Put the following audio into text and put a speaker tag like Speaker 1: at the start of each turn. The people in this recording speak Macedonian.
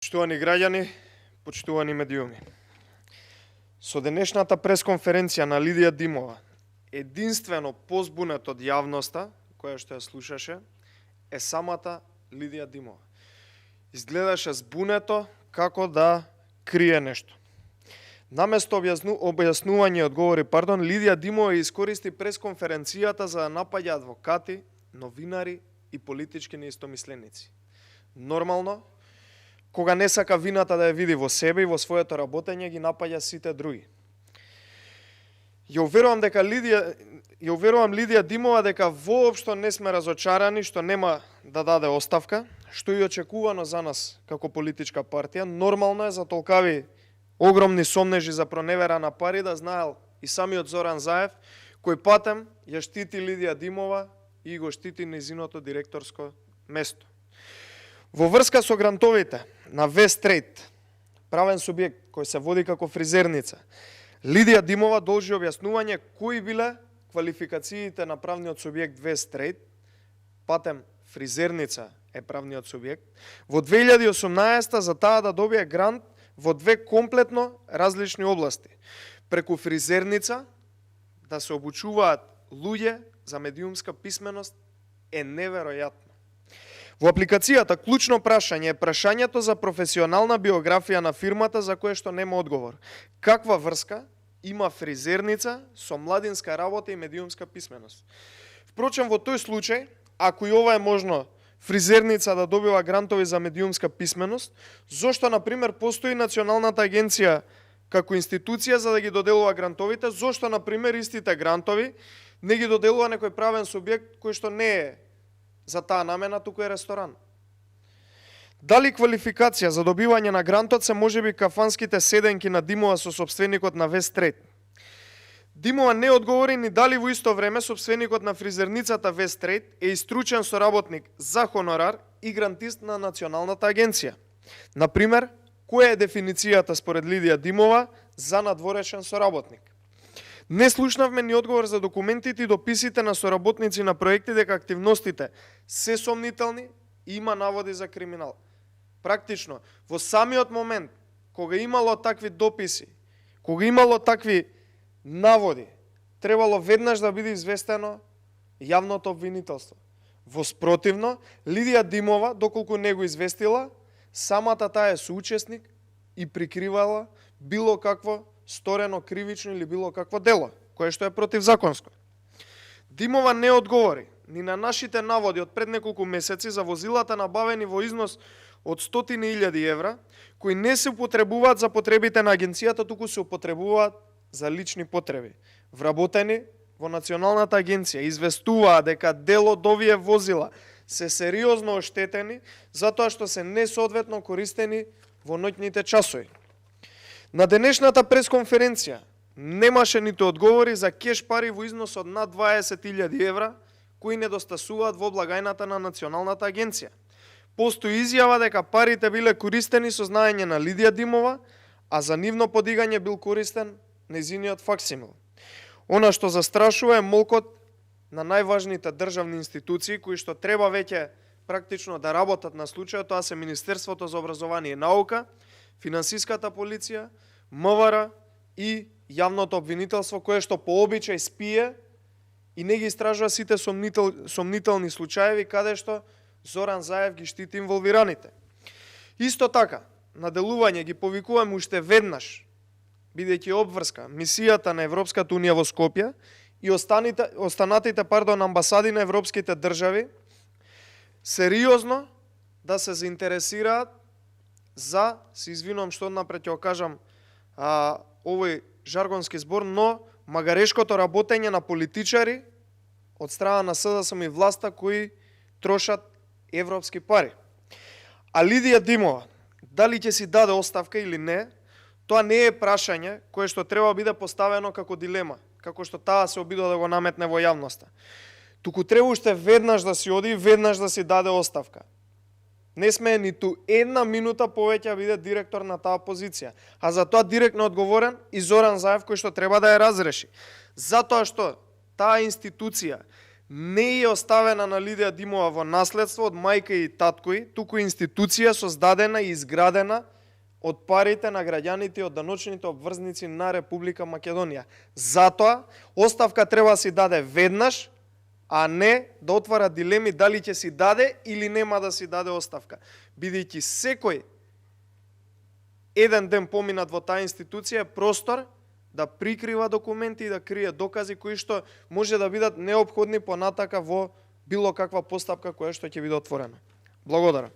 Speaker 1: Почитувани граѓани, почитувани медиуми. Со денешната пресконференција на Лидија Димова, единствено позбунет од јавноста, која што ја слушаше, е самата Лидија Димова. Изгледаше збунето како да крие нешто. Наместо објаснување одговори, Лидија Димова искористи пресконференцијата за да напаѓа адвокати, новинари и политички неистомисленици. Нормално, кога не сака вината да ја види во себе и во своето работење, ги напаѓа сите други. Ја уверувам Лидија Димова дека воопшто не сме разочарани што нема да даде оставка, што и очекувано за нас како политичка партија. Нормално е за толкави огромни сомнежи за проневера на пари да знаел и самиот Зоран Заев, кој патем ја штити Лидија Димова и го штити незиното директорско место. Во врска со грантовите на Вестрейт, правен субјект кој се води како фризерница, Лидија Димова должи објаснување кои биле квалификациите на правниот субјект Вестрейт, патем фризерница е правниот субјект, во 2018 за таа да добие грант во две комплетно различни области. Преку фризерница да се обучуваат луѓе за медиумска писменост е неверојатно. Во апликацијата клучно прашање е прашањето за професионална биографија на фирмата за кое што нема одговор. Каква врска има фризерница со младинска работа и медиумска писменост? Впрочем, во тој случај, ако и ова е можно, фризерница да добива грантови за медиумска писменост, зошто, например, постои Националната агенција како институција за да ги доделува грантовите, зошто, например, истите грантови не ги доделува некој правен субјект кој што не е за таа намена, туку е ресторан? Дали квалификација за добивање на грантот се можеби кафанските седенки на Димова со собственикот на Вестрейт? Димова не одговори ни дали во исто време собственикот на фризерницата Вестрейт е истручен соработник за хонорар и грантист на Националната агенција. Например, која е дефиницијата според Лидија Димова за надворешен соработник? Не слушнавме ни одговор за документите и дописите на соработници на проекти дека активностите се сомнителни и има наводи за криминал. Практично, во самиот момент кога имало такви дописи, кога имало такви наводи, требало веднаш да биде известено јавното обвинителство. Во спротивно, Лидија Димова, доколку не го известила, самата таа е соучесник и прикривала било какво сторено кривично или било какво дело, кое што е противзаконско. Димова не одговори ни на нашите наводи од пред неколку месеци за возилата набавени во износ од 100.000 евра, кои не се употребуваат за потребите на агенцијата, туку се употребуваат за лични потреби. Вработени во Националната агенција известуваа дека дел од овие возила се сериозно оштетени затоа што се несоодветно користени во ноќните часови. На денешната пресконференција немаше ниту одговори за кеш пари во износ од над 20.000 евра кои недостасуваат во благајната на Националната агенција. Постои изјава дека парите биле користени со знаење на Лидија Димова, а за нивно подигање бил користен незиниот факсимил. Она што застрашува е молкот на најважните државни институции кои што треба веќе практично да работат на случајот, тоа се Министерството за образование и наука, Финансиската полиција, МВР и јавното обвинителство, кое што по обичај спие и не ги истражува сите сомнителни случаеви каде што Зоран Заев ги штити инволвираните. Исто така, на делување ги повикуваме уште веднаш, бидејќи обврска мисијата на Европската унија во Скопје и останатите амбасади на европските држави сериозно да се заинтересираат за, се извинувам што однапред ќе кажам овој жаргонски збор, но магарешкото работење на политичари од страна на СДСМ и власта кои трошат европски пари. А Лидија Димова, дали ќе си даде оставка или не, тоа не е прашање кое што треба биде поставено како дилема, како што таа се обидува да го наметне во јавноста. Туку треба уште веднаш да си оди и веднаш да си даде оставка. Не сме ниту една минута повеќе биде директор на таа позиција, а за тоа директно одговорен и Зоран Заев кој што треба да ја разреши. Затоа што таа институција не е оставена на Лидија Димова во наследство од мајка и татко, туку институција создадена и изградена од парите на граѓаните и од даночните обврзници на Република Македонија. Затоа, оставка треба да си даде веднаш, а не да отвара дилеми дали ќе си даде или нема да си даде оставка. Бидејќи секој еден ден поминат во таа институција е простор да прикрива документи и да крие докази кои што може да бидат неопходни понатака во било каква постапка која што ќе биде отворена. Благодарам.